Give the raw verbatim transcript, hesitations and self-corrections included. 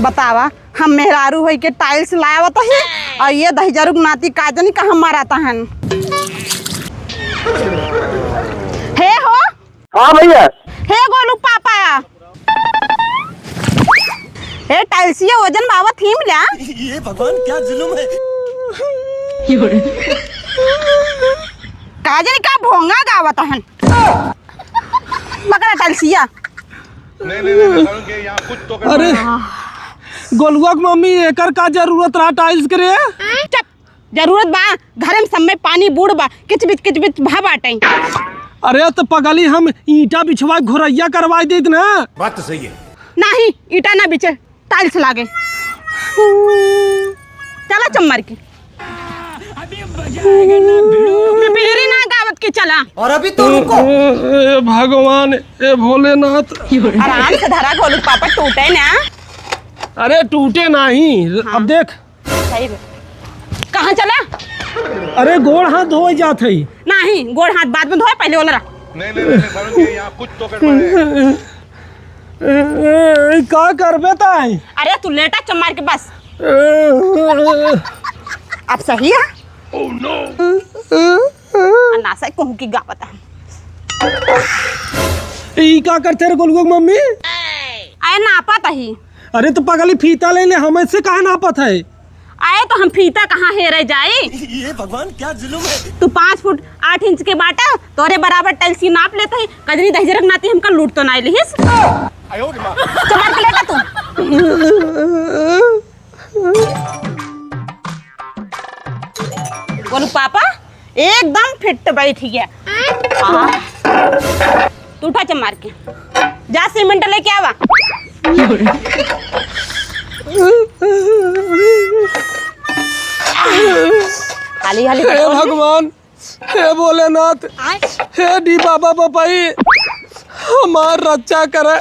बतावा, हम मेहरारू होई के tiles लावत ही और ये दहिजरू के नाती का जानी कहाँ मारत हन। हे हो, हाँ भैया। हे गोलू पापा, हे टाइल्सिया वजन बाबा थीम ल्या। ये भगवान, क्या जुल्म है। का जानी का भोंगा गावत हन। पकड़ा टाइल्सिया। नहीं, नहीं, नहीं, नहीं, सारुण के यहाँ कुछ तो गड़बड़ अरे, है। गोलुआ के मम्मी, एकर का जरूरत रहा tiles के रे? चुप, जरूरत बा, घरे में सब में पानी बूड़ बा, किचबिच किचबिच भा बाटे। अरे त पगली, हम ईंटा बिछवा घोरैया करवाई देत ना। बात तो सही है। नहीं, ईंटा ना बिछे, tiles लागे। चला चम्मर के। पीरी ना गावत के चला। और अभी तो रुको। ए भगवान, ए भोलेनाथ। आराम से धरा गोलू पापा, टूटे ना। अरे टूटे नहीं। हाँ। अब देख। सही में। कहाँ चला? अरे गोड़ हाथ धोए जात है। नहीं, गोड़ हाथ बाद में धोए, पहले ओला रख। नहीं, नहीं, नहीं, नहीं, सारुण के यहाँ कुछ तो गड़बड़ है। ए, ए, ए, का करबे ताई? अरे तू लेटा चम्मार के बस। ए, अब सही है? Oh no! अन्ना से कहूँ की गावत है। ई का करते रे गोलुआ के मम्मी? आए नापत ही। अरे तो पगली फीता ले ले, हम ऐसे काहे नापत है? आए तो हम फीता कहाँ हेरे जाई? ये भगवान, क्या जुल्म है। तू पाँच फुट आठ इंच के बाटा, तोरे बराबर टाइल्स ही नाप लेत ही। कजरी दहिजरक नाती हमका लूट तो नाई लिहिस। आयो रे माँ। चमार के लेटा तू। गोलू पापा, एकदम फिट बैठ गया। हाँ। तू उठा चमार के, जा सीमेंट लेके आवा। हाली हाली हे भगवान, हे भोलेनाथ, हे डी बाबा बपाई, हमार रक्षा करे।